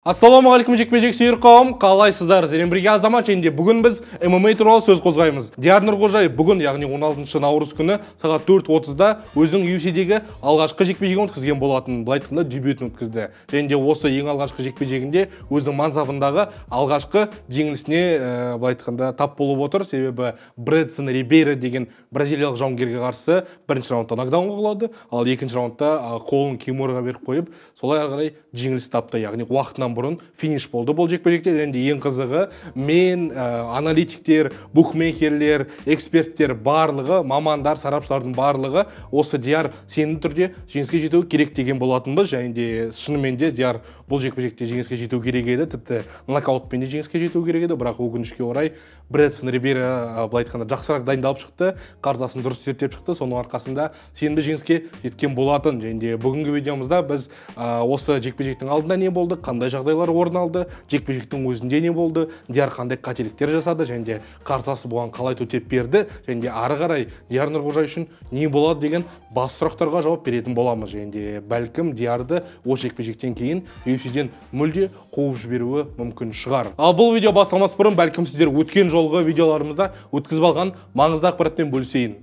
Ассалаумағалейкум жекпе-жек сүйер қауым, қалайсыздар? Сіздермен бірге Азамат, және де бүгін біз ММА туралы сөз қозғаймыз. Диар Нұрғожаев бүгін, яғни 16 наурыз күні сағат 4:30-да өзінің UFC-дегі алғашқы жекпе-жегін өткізген болатын. Былай айтқанда дебютін өткізді. Және де осы ең алғашқы жекпе-жегінде өзінің мансабындағы алғашқы жеңілісіне былай айтқанда тап болып отыр. Себебі Брэдсон Рибейро деген бразилиялық жауынгерге қарсы бірінші раундта нокдаунға құлады, ал екінші раундта қолын кимураға беріп қойып, солай ары қарай жеңіліс тапты, яғни уақытынан бұрын финиш болды бұл жекпе-жекте. Және ең қызығы, мен аналитиктер, букмекерлер, эксперттер барлығы, мамандар, сарапшылардың барлығы осы Диар сенімді түрде жеңіске жетуі керек деген болатынбыз. Және де шынымен де Диар бұл жекпе-жекте жеңіске жету керек еді, тіпті нокаутпен де жеңіске жету керек еді, бірақ өкінішке орай Брэдсон Рибейро былай айтқанда жақсырақ дайындалып шықты, қарсыласын дұрыс зерттеп шықты, соның арқасында сенімді жеңіске жеткен болатын. Және де бүгінгі видеомызда біз осы жекпе-жектің алдында не болды, қандай жағдайлар орын алды, жекпе-жектің өзінде не болды, Диар қандай қателіктер жасады, және де қарсыласы бұған қалай төтеп берді, және де ары қарай Диар Нұрғожаев үшін не болады деген бас сұрақтарға жауап беретін боламыз. Және де бәлкім Диарды осы жекпе-жектен кейін UFC-ден мүлде қуып жіберуі мүмкін шығар. Ал бұл видео басталмас бұрын бәлкім сіздер өткен жолғы видеоларымызда өткізіп алған маңызды ақпаратпен бөлісейін.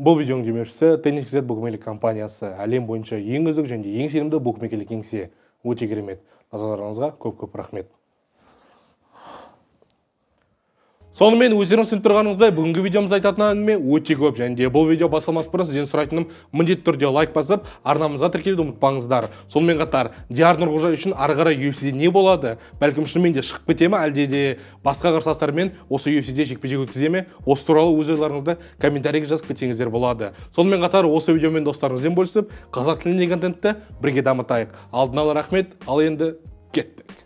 Бұл видеоның демеушісі Tennis.kz букмекерлік компаниясы, әлем бойынша ең үздік және ең сенімді букмекерлік кеңсе. Өте керемет. Назарларыңызға көп-көп рахмет. Сонымен өздеріңіз түсініп тұрғаныңыздай, бүгінгі видеомызда айтатын әңгіме өте көп. Және де бұл видео басталмас бұрын сізден сұрайтыным, міндетті түрде лайк басып, арнамызға тіркелуді ұмытпаңыздар. Сонымен қатар Диар Нұрғожаев үшін ары қарай UFC-де не болады? Бәлкім шынымен де шығып кете ме, әлде де басқа қарсыластармен осы UFC-де жекпе-жек өткізе ме? Осы туралы өз ойларыңызды комментарийге жазып кетсеңіздер болады. Сонымен қатар осы видеомен достарыңызбен бөлісіп, қазақ тіліндегі контентті бірге дамытайық. Алдын ала рахмет, ал енді кеттік.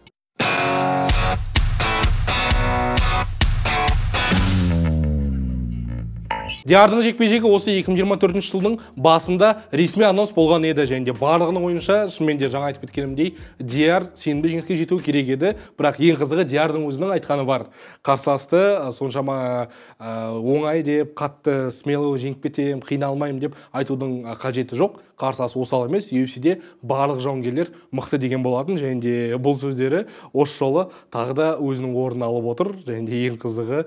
Диардың жекпе-жегі осы 2024 жылдың басында ресми анонс болған еді. Және де барлығының ойынша, шынымен де жаңа айтып кеткенімдей, Диар сенімді жеңіске жетуі керек еді. Бірақ ең қызығы Диардың өзінің айтқаны бар. Қарсыласты соншама оңай деп, қатты смело жеңіп кетемін, қиналмаймын деп айтудың қажеті жоқ. Қарсылас осал емес, UFC-де барлық жауынгерлер мықты деген болатын. Және де бұл сөздері осы жолы тағы да өзінің орнын алып отыр. Және де ең қызығы,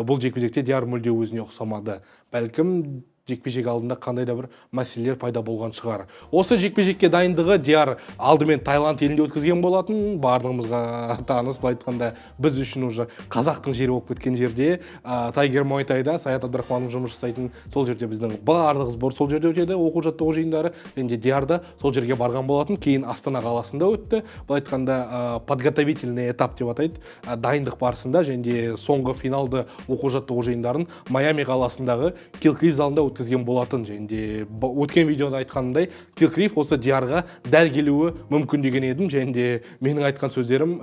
бұл жекпе-жекте Диар мүлде өзіне ұқсамады. Бәлкім жекпе-жек алдында қандай да бір мәселелер пайда болған шығар. Осы жекпе-жекке дайындығы Диар алдымен Таиланд елінде өткізген болатын. Барлығымызға таныс, былай айтқанда біз үшін уже қазақтың жері болып кеткен жерде, Тайгер Муай Тайда Саят Абдрахманов жұмыс жасайтын сол жерде біздің барлық сбор сол жерде өтеді, оқу жаттығу жиындары. Және де Диар да сол жерге барған болатын. Кейін Астана қаласында өтті. Былай айтқанда подготовительный этап деп атайды, дайындық барысында. Және де соңғы финалды оқу жаттығу жиындарын Майами қаласындағы Килкриф залында өткізген болатын. Және де өткен видеода айтқанымдай, Килкриф осы Диарға дәл келуі мүмкін деген едім. Және де менің айтқан сөздерім,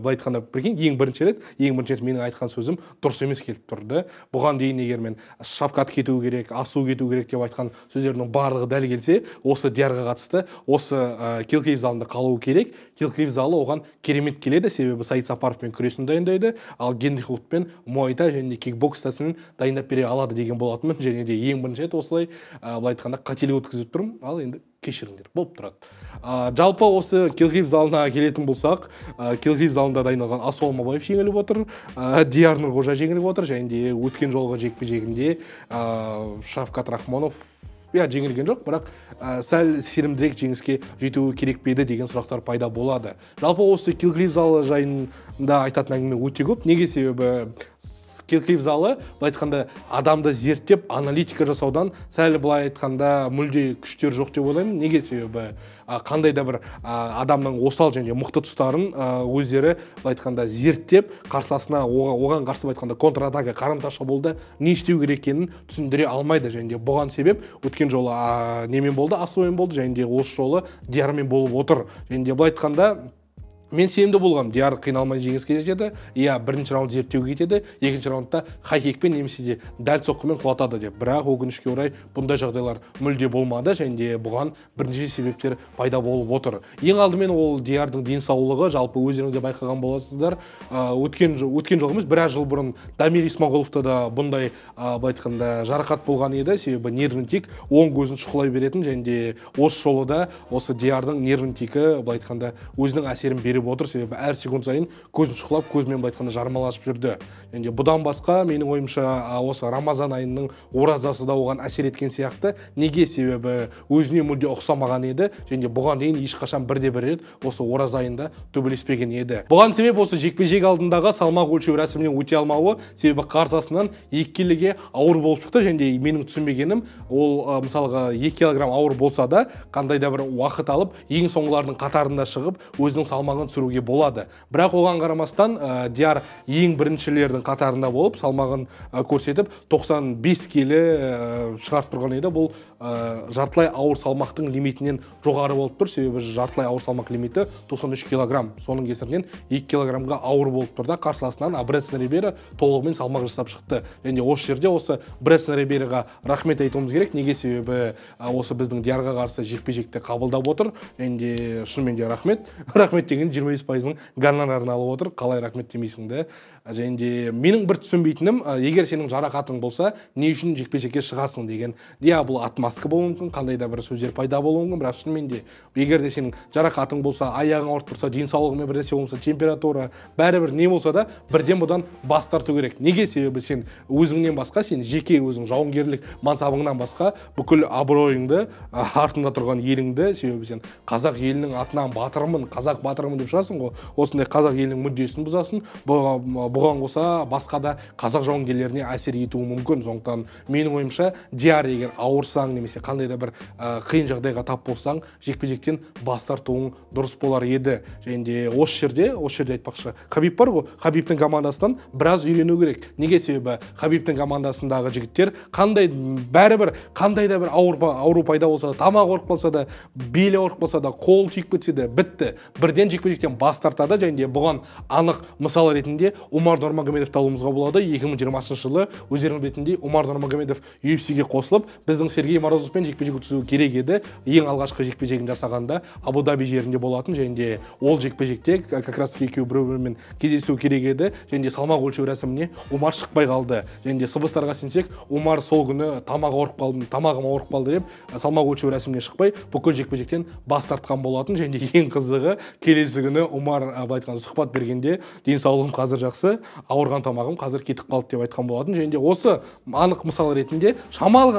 былай айтқанда, прикинь, ең бірінші рет менің айтқан сөзім дұрыс емес келіп тұрды. Бұған дейін егер мен Шавкат кету керек, Асу кету керек деп айтқан сөздерімнің барлығы дәл келсе, осы Диарға қатысты осы Килкриф залында қалуы керек. Килкриф залы оған керемет келеді, себебі Саид Сапаровпен күресін дайындайды, ал Генри Хутпен муай тай және кикбокс тәсілін дайындап бере алады деген болатынмын. Және де ең бірінші рет осылай, былай айтқанда, қателік өткізіп тұрмын. Ал енді кешіріңдер, болып тұрады. Жалпы осы Килкриф залына келетін болсақ, Килкриф залында дайындалған Асу Алмабаев жеңіліп отыр, Диар Нұрғожа жеңіліп отыр. Және де өткен жолғы жекпе-жегінде Шавкат Рахмонов жеңілген жоқ, бірақ сәл сенімдірек жеңіске жетуі керек пе еді деген сұрақтар пайда болады. Жалпы осы Килкриф залы жайында айтатын әңгіме өте көп. Неге? Себебі Килкриф залы, былай айтқанда, адамды зерттеп, аналитика жасаудан сәл, былай айтқанда, мүлде күштер жоқ деп ойлаймын. Неге? Себебі қандай да бір адамның осал және мықты тұстарын өздері, былай айтқанда, зерттеп, қарсыласына оған қарсы, былай айтқанда, контратака, қарымта шабуылда не істеу керек екенін түсіндіре алмайды. Және де бұған себеп өткен жолы немен болды, Асумен болды, және де осы жолы Диармен болып отыр. Және де былай айтқанда, Мен сенімді болғам, Диар қиналмай жеңіске жетеді. Иә, бірінші раунд зерттеуге кетеді, екінші раундта хай-кикпен немесе де дәл соққымен құлатады деп. Бірақ өкінішке орай бұндай жағдайлар мүлде болмады және де бұған бірнеше себептер пайда болып отыр. Ең алдымен ол Диардың денсаулығы, жалпы өздеріңіз де байқаған боласыздар. Өткен жыл емес, біраз жыл бұрын Дамир Исмағұловта да бұндай, былай айтқанда, жарақат болған еді. Себебі нервін тик оң көзін шұқылай беретін және де осы жолы да осы Диардың нервін тикі, былай айтқанда, өзінің әсерін беріп отыр. Себебі әр секунд сайын көзін шұқылап, көзімен, былай айтқанда, жармалашып жүрді. Және бұдан басқа менің ойымша осы Рамазан айының оразасы да оған әсер еткен сияқты. Неге? Себебі өзіне мүлде ұқсамаған еді және бұған дейін ешқашан бірде-бір рет осы ораза айында төбелеспеген еді. Бұған себеп осы жекпе-жек алдындағы салмақ өлшеу рәсімінен өте алмауы, себебі қарсыласынан 2 келіге ауыр болып шықты. Және менің түсінбегенім, ол мысалға 2 килограмм ауыр болса да қандай да бір уақыт алып, ең соңғылардың қатарында шығып, өзінің салмағын түсіруге болады. Бірақ оған қарамастан Диар ең біріншілердің қатарында болып, салмағын көрсетіп, 95 келі шығарып тұрған еді. Бұл жартылай ауыр салмақтың лимитінен жоғары болып тұр, себебі жартылай ауыр салмақ лимиті 93 килограмм. Соның кесірінен 2 килограммға ауыр болып тұр да қарсыласынан, а Брэдсон Рибейро толығымен салмақ жасап шықты. Және осы жерде осы Брэдсон Рибейроға рахмет айтуымыз керек. Неге? Себебі осы біздің Диарға қарсы жекпе-жекті қабылдап отыр. Және де шынымен де рахмет. Рахмет деген 25%-ның гонорарын алып отыр. Қалай рахмет демейсің де? Және де менің бір түсінбейтінім, егер сенің жарақатың болса, не үшін жекпе-жекке шығасың деген. Иә, бұл отмазка болуы мүмкін, қандай да бір сөздер пайда болуы мүмкін, бірақ шынымен де егер де сенің жарақатың болса, аяғың ауырып тұрса, денсаулығыңмен бір нәрсе болмаса, температура, бәрібір не болса да, бірден бұдан бас тарту керек. Неге? Себебі сен өзіңнен басқа, сен жеке өзің жауынгерлік мансабыңнан басқа бүкіл абыройыңды, артында тұрған еліңді, себебі сен қазақ елінің атынан батырмын, қазақ батырмын деп шығасың ғой, осындай қазақ елінің мүддесін бұзасың. Бұған қоса басқа да қазақ жауынгерлеріне әсер етуі мүмкін. Сондықтан менің ойымша, Диар егер ауырсаң немесе қандай да бір қиын жағдайға тап болсаң, жекпе-жектен бас тартуың дұрыс болар еді. Және де осы жерде айтпақшы, Хабиб бар ғой, Хабибтің командасынан біраз үйрену керек. Неге? Себебі Хабибтің командасындағы жігіттер қандай бәрібір қандай да бір ауру пайда болса да, тамақ ауырып қалса да, бел ауырып қалса да, қол түйіп кетсе де, бітті. Бірден жекпе-жектен бас тартады. Және де бұған анық мысал ретінде Умар Нұрмагомедовті алуымызға болады. 2020 жылы өздеріңіз білетіндей Умар Нұрмагомедов UFC-ге қосылып, біздің Сергей Морозовпен жекпе-жек өткізу керек еді. Ең алғашқы жекпе-жегін жасағанда Абу-Даби жерінде болатын. Және де ол жекпе-жекте как раз екеуі бір-бірімен кездесу керек еді. Және де салмақ өлшеу рәсіміне Умар шықпай қалды. Және де сыбыстарға сенсек, Умар сол күні тамағым ауырып қалды деп салмақ өлшеу рәсіміне шықпай, бүкіл жекпе-жектен бас тартқан болатын. Және де ең қызығы, келесі күні Умар, былай айтқанда, сұхбат бергенде, денсаулығым қазір жақсы, ауырған тамағым қазір кетіп қалды деп айтқан болатын. Және де осы анық мысал ретінде шамал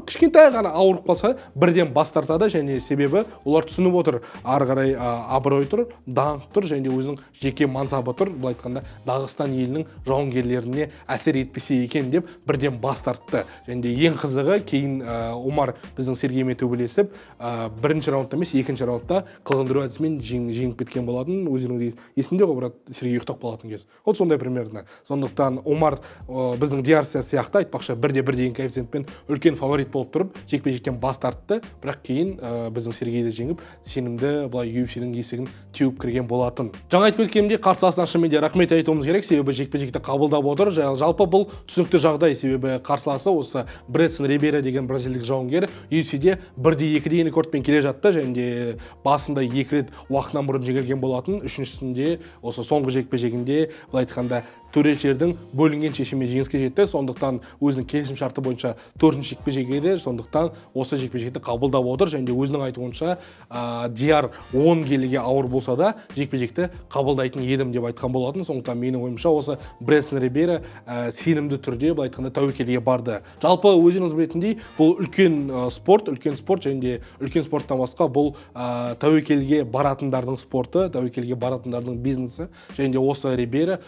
кішкентай ғана ауырып қалса, бірден бас тартады. Және себебі олар түсініп отыр, ары қарай абырой тұр, даңқ тұр, және де өзінің жеке мансабы тұр, былай айтқанда, Дағыстан елінің жауынгерлеріне әсер етпесе екен деп бірден бас тартты. Және де ең қызығы, кейін Умар біздің Сергеймен төбелесіп, бірінші раундта емес, екінші раундта қылғындыру әдісімен жеңіп кеткен болатын. Өздеріңіз есінде ғой, брат, Сергей ұйықтап қалатын кез. Вот сондай примерно. Сондықтан Умар біздің Диар сияқты, айтпақшы, 1-1 деген коэффициентпен үлкен фаворит болып тұрып, жекпе-жектен бас тартты, бірақ кейін біздің Сергейді жеңіп, сенімді былай UFC-ның есігін теуіп кірген болатын. Жаңа айтып кеткенімдей, қарсыласына шынымен де рахмет айтуымыз керек, себебі жекпе-жекті қабылдап отыр. Жалпы бұл түсінікті жағдай, себебі қарсыласы осы Брэдсон Рибейро деген бразилдық жауынгер UFC-де 1-2 деген рекордпен келе жатты, және де басында 2 рет уақытынан бұрын жеңілген болатын. Үшіншісінде осы соңғы жекпе-жегінде, былай айтқанда, төрешілердің бөлінген шешімімен жеңіске жетті. Сондықтан өзінің келісім шарты бойынша 4-ші жекпе-жек еді. Сондықтан осы жекпе-жекті қабылдап отыр. Және де өзінің айтуынша, Диар 10 келіге ауыр болса да жекпе-жекті қабылдайтын едім деп айтқан болатын. Сондықтан менің ойымша, осы Брэдсон Рибейро сенімді түрде, былай айтқанда, тәуекелге барды. Жалпы өздеріңіз білетіндей, бұл үлкен спорт, үлкен спорт, және де үлкен спорттан басқа бұл тәуекелге баратындардың спорты, тәуекелге баратындардың бизнесі. Және де осы Рибейро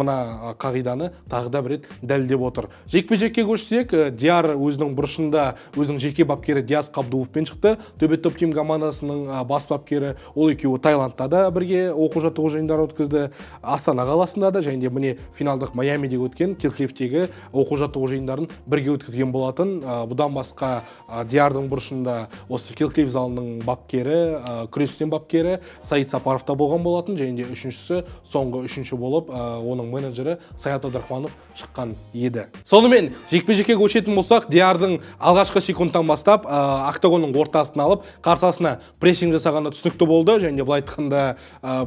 Мына қағиданы тағы да бір рет дәлелдеп отыр. Жекпе-жекке көшсек, Диар өзінің бұрышында өзінің жеке бапкері Диас Қабдуловпен шықты. Төбет Топ Тим командасының бас бапкері. Ол екеуі Таиландта да бірге оқу жаттығу жиындарын өткізді, Астана қаласында да, және де міне финалдық Майамиде өткен Килклифтегі оқу жаттығу жиындарын бірге өткізген болатын. Бұдан басқа Диардың бұрышында осы Килклиф залының бапкері, күрестен бапкері Саид Сапаров та болған болатын, және де үшіншісі, соңғы үшінші болып оның менеджері Саят Абдрахманов шыққан еді. Сонымен жекпе-жекке көшетін болсақ, Диардың алғашқы секундтан бастап октагонның ортасын алып, қарсыласына прессинг жасағаны түсінікті болды, және де былай айтқанда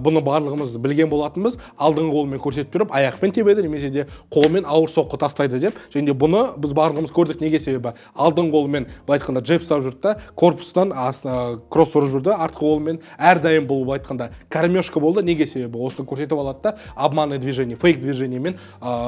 бұны барлығымыз білген болатынбыз. Алдыңғы қолымен көрсетіп тұрып, аяқпен тебеді немесе де қолымен ауыр соққы тастайды деп, және де бұны біз барлығымыз көрдік. Неге? Себебі алдыңғы қолымен былай айтқанда джеб ұстап жүрді да, корпустан кросс ұрып жүрді, артқы қолымен әрдайым бұл былай айтқанда кормежка болды. Неге? Себебі осыны көрсетіп алады да, обманное движение, фейк движениемен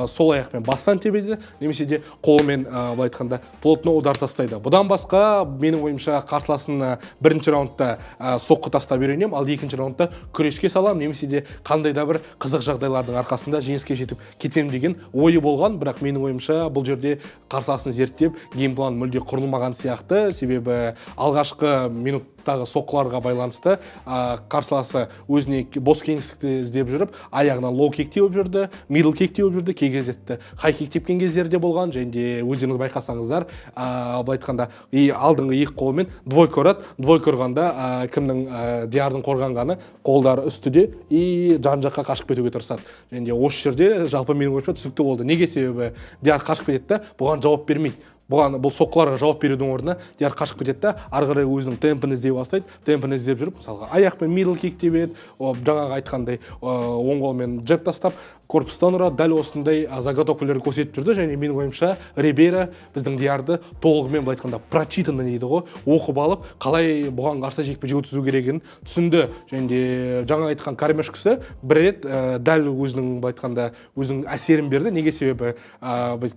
сол аяқпен бастан тебеді немесе де қолымен былай айтқанда плотно удар тастайды. Бұдан басқа менің ойымша қарсыласына бірінші раундта соққы тастап үйренемін, ал екінші раундта күреске саламын немесе де қандай да бір қызық жағдайлардың арқасында жеңіске жетіп кетемін деген ойы болған. Бірақ менің ойымша бұл жерде қарсыласын зерттеп геймплан мүлде құрылмаған сияқты. Себебі алғашқы минуттағы соққыларға байланысты қарсыласы өзіне бос кеңістікті іздеп жүріп, аяғынан лоу кик теуіп жүрді, мидл кик теуіп жүрді, кей кезде хай кик тепкен кездері де болған. Және де өздеріңіз байқасаңыздар, былай айтқанда алдыңғы екі қолымен двойка ұрады. Двойка ұрғанда кімнің, Диардың қорғанғаны қолдары үстіде и жан жаққа қашып кетуге тырысады. Және де осы жерде жалпы менің ойымша түсінікті болды. Неге? Себебі Диар қашып кетеді да, бұған жауап бермейді. Бұған, бұл соққыларға жауап берудің орнына Диар қашып кетеді да, ары қарай өзінің темпін іздей бастайды. Темпін іздеп жүріп, мысалға, аяқпен мидл кик тебеді, жаңағы айтқандай оң қолмен джеб тастап, корпустан ұрады. Дәл осындай заготовкалар көрсетіп жүрді. Және менің ойымша Рибейро біздің Диарды толығымен былай айтқанда прочитанно дейді ғой, оқып алып, қалай бұған қарсы жекпе-жек өткізу керегін түсінді. Және де жаңа айтқан кормежкасы бір рет дәл өзінің былай айтқанда өзінің әсерін берді. Неге? Себебі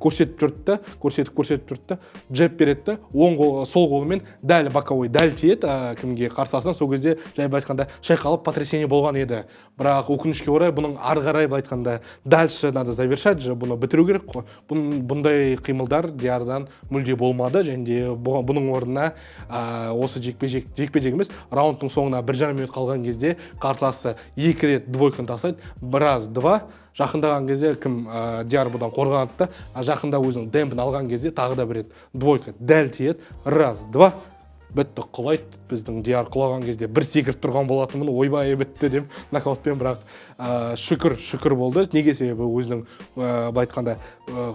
көрсетіп жүрді да, көрсетіп көрсетіп жүрді да, джеб береді да, оң қол, сол қолымен дәл боковой дәл тиеді кімге, қарсыласына. Сол кезде жай былай айтқанда шайқалып, потрясение болған еді. Бірақ өкінішке орай бұның ары қарай былай айтқанда дальше надо завершать же, бұны бітіру керек қой. Бұндай қимылдар Диардан мүлде болмады. Және де бұның орнына осы жекпе-жек, жекпе-жек емес, раундтың соңына 1,5 минут қалған кезде қарсыласы екі рет двойканы тастайды. Раз, два. Жақындаған кезде кім, Диар бұдан қорғанады да, жақында өзінің темпін алған кезде тағы да бір рет двойка дәл тиеді. Раз, два, бітті, құлайды. Біздің Диар құлаған кезде бір секіріп тұрған болатынмын, ойбай, бітті деп нокаутпен. Бірақ шүкір, шүкір болды. Неге? Себебі өзінің былай айтқанда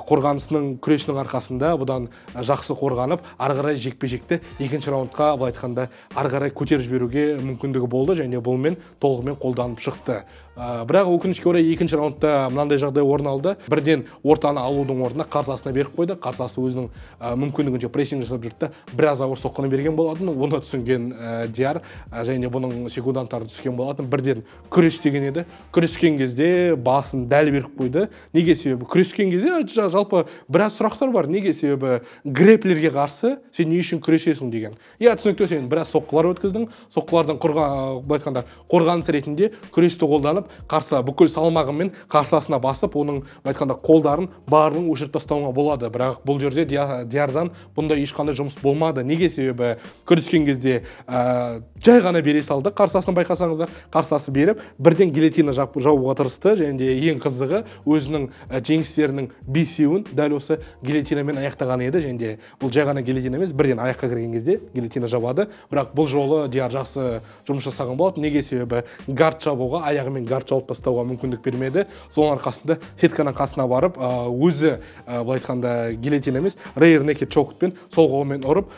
қорғанысының, күресінің арқасында бұдан жақсы қорғанып, ары қарай жекпе жекті екінші раундқа былай айтқанда ары қарай көтеріп жіберуге мүмкіндігі болды және бұнымен толығымен қолданып шықты. Бірақ өкінішке орай екінші раундта мынандай жағдай орын алды: бірден ортаны алудың орнына қарсыласына беріп қойды. Қарсыласы өзінің мүмкіндігінше прессинг жасап жүрді да, біраз ауыр соққыны берген болатын. Оны түсінген Диар және бұның секунданттары түскен болатын, бірден күрес деген еді. Күрескен кезде басын дәл беріп қойды. Неге? Себебі күрескен кезде жалпы біраз сұрақтар бар. Неге? Себебі грэплерге қарсы сен не үшін күресесің деген. Иә, түсінікті, сен біраз соққылар өткіздің, соққылардан былай айтқанда қорғаныс ретінде күресті қолданып, қарсы бүкіл салмағымен қарсыласына басып, оның былай айтқанда қолдарын барлығын өшіріп тастауыңа болады. Бірақ бұл жерде Диардан бұндай ешқандай жұмыс болмады. Неге? Себебі күрескен кезде жай ғана бере салды қарсыласын. Байқасаңыздар, қарсыласы беріп, бірден гильотина жабуға тырысты. Және де ең қызығы, өзінің жеңістерінің бесеуін дәл осы гильотинамен аяқтаған еді. Және де бұл жай ғана гильотина емес, бірден аяққа кірген кезде гильотина жабады. Бірақ бұл жолы Диар жақсы жұмыс жасаған болатын. Неге? Себебі гард жабуға, аяғымен гард жауып тастауға мүмкіндік бермеді. Соның арқасында сетканың қасына барып, өзі былай айтқанда гильотина емес, rear naked choke-пен сол қолымен ұрып,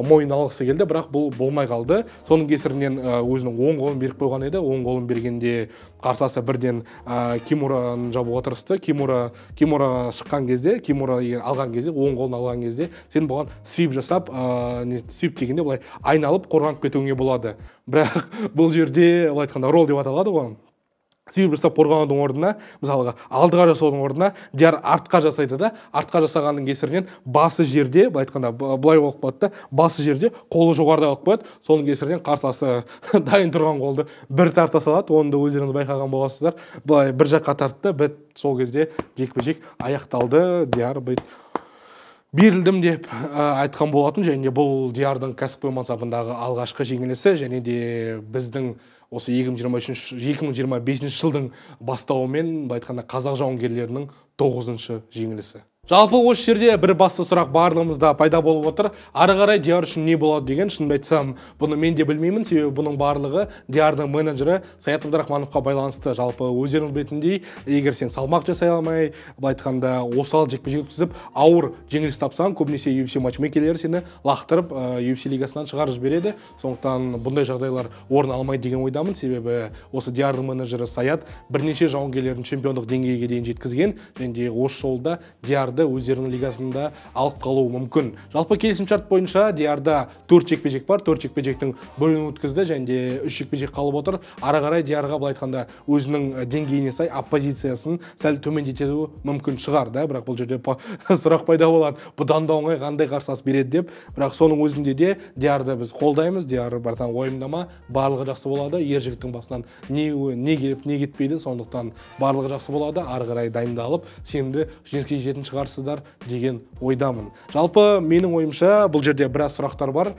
мойын алғысы келді, бірақ бұл болмай қалды. Соның кесірінен өзінің оң қолын беріп қойған еді. Оң қолын бергенде қарсыласы бірден кимураны жабуға тырысты. Кимура шыққан кезде, кимура егер алған кезде, оң қолын алған кезде сен бұған свип жасап, не, свип дегенде былай айналып қорғанып кетуіңе болады. Бірақ бұл жерде былай айтқанда ролл деп аталады ғой. Свип жасап қорғанудың орнына, мысалға, алдыға жасаудың орнына Диар артқа жасайды да, артқа жасағанның кесірінен басы жерде, былай айтқанда, былай болып қалады да, басы жерде, қолы жоғарыда қалып қояды. Соның кесірінен қарсыласы дайын тұрған қолды бір тарта салады. Оны да өздеріңіз байқаған боласыздар. Былай бір жаққа тартты, біт, сол кезде жекпе-жек аяқталды. Диар берілдім деп айтқан болатын. Және де бұл Диардың кәсіпқой мансабындағы алғашқы жеңілісі, және де біздің осы 2023, 2025 жылдың бастауымен, былай айтқанда, қазақ жауынгерлерінің 9-шы жеңілісі. Жалпы осы жерде бір басты сұрақ барлығымызда пайда болып отыр. Ары қарай Диар үшін не болады деген, шынымды айтсам, бұны мен де білмеймін, себебі бұның барлығы Диардың менеджері Саят Абдрахмановқа байланысты. Жалпы өздеріңіз білетіндей, егер сен салмақ жасай алмай, былай айтқанда, осал жекпе-жек өткізіп, ауыр жеңіліс тапсаң, көбінесе UFC матчмейкерлері сені лақтырып, UFC лигасынан шығарып жібереді. Сондықтан бұндай жағдайлар орын алмайды деген ойдамын, себебі осы Диардың менеджері Саят бірнеше жауынгерлерін чемпиондық деңгейге дейін жеткізген, және де осы жолда Диарды өздерінің лигасында алып қалуы мүмкін. Жалпы келісімшарт бойынша Диарда 4 жекпе-жек бар, 4 жекпе-жектің біреуін өткізді, және де 3 жекпе-жек қалып отыр. Ары қарай Диарға, былай айтқанда, өзінің деңгейіне сай оппозициясын сәл төмендетуі мүмкін шығар, да, бірақ бұл жерде сұрақ пайда болады. Бұдан да оңай қандай қарсылас береді деп. Бірақ соның өзінде де Диарды біз қолдаймыз. Диар, братан, уайымдама, барлығы жақсы болады. Ер жігіттің басынан не келіп, не кетпейді, сондықтан барлығы жақсы болады. Ары қарай дайындалып, сенімді жеңіске жететін шығарсыздар деген ойдамын. Жалпы менің ойымша бұл жерде біраз сұрақтар бар.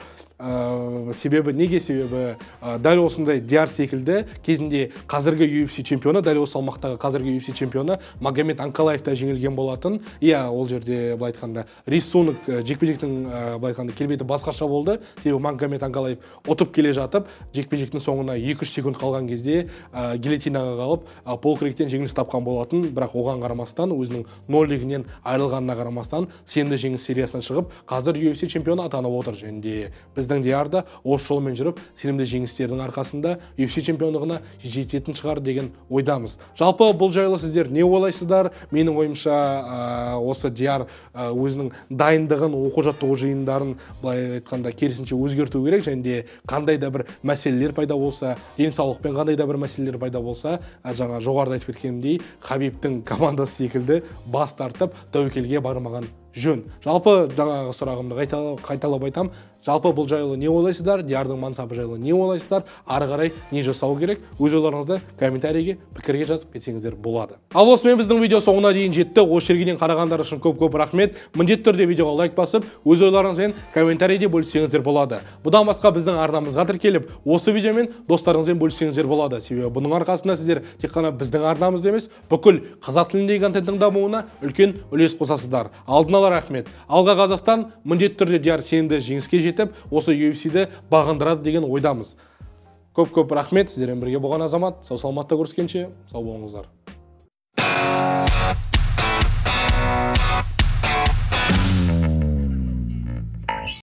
Себебі неге? Себебі дәл осындай Диар секілді кезінде қазіргі UFC чемпионы, дәл осы салмақтағы қазіргі UFC чемпионы Магомед Анкалаев та жеңілген болатын. Иә, ол жерде, былай айтқанда, рисунок, жекпе-жектің, былай айтқанда, келбеті басқаша болды. Себебі Магомед Анкалаев ұтып келе жатып, жекпе-жектің соңына екі-үш секунд қалған кезде, гильотинаға қалып, Пол Крейгтен жеңіліс тапқан болатын. Бірақ оған қарамастан, өзінің нолигінен айырылғанына қарамастан, сенімді жеңіс сериясынан шығып, қазір UFC чемпионы атанып отыр. Және де біздің Диар да осы жолмен жүріп, сенімді жеңістердің арқасында UFC чемпиондығына жететін шығар деген ойдамыз. Жалпы бұл жайлы сіздер не ойлайсыздар? Менің ойымша, осы Диар, өзінің дайындығын, оқу-жаттығу жиындарын, былай айтқанда, керісінше өзгерту керек, және де қандай да бір мәселелер пайда болса, денсаулықпен қандай да бір мәселелер пайда болса, жаңа жоғарыда айтып кеткенімдей, Хабибтің командасы секілді бас тартып, тәуекелге бармаған жөн. Жалпы жаңағы сұрағымды қайталап айтам. Жалпы бұл жайлы не ойлайсыздар? Диардың мансабы жайлы не ойлайсыздар? Ары қарай не жасау керек? Өз ойларыңызды комментарийге, пікірге жазып кетсеңіздер болады. Ал осымен біздің видео соңына дейін жетті. Осы жерге дейін қарағандар үшін көп-көп рахмет. Міндетті түрде видеоға лайк басып, өз ойларыңызбен комментарийде бөліссеңіздер болады. Бұдан басқа біздің арнамызға тіркеліп, осы видеомен достарыңызбен бөліссеңіздер болады. Себебі бұның арқасында сіздер тек қана біздің арнамызды емес, бүкіл қазақ тіліндегі контенттің дамуына үлкен үлес қосасыздар. Алдын ала рахмет. Алға Қазақстан, міндетті түрде Диар сенімді жеңіске жетіп, осы UFC-ді бағындырады деген ойдамыз. Көп-көп рахмет. Сіздермен бірге болған Азамат. Сау саламатта көріскенше, сау болыңыздар.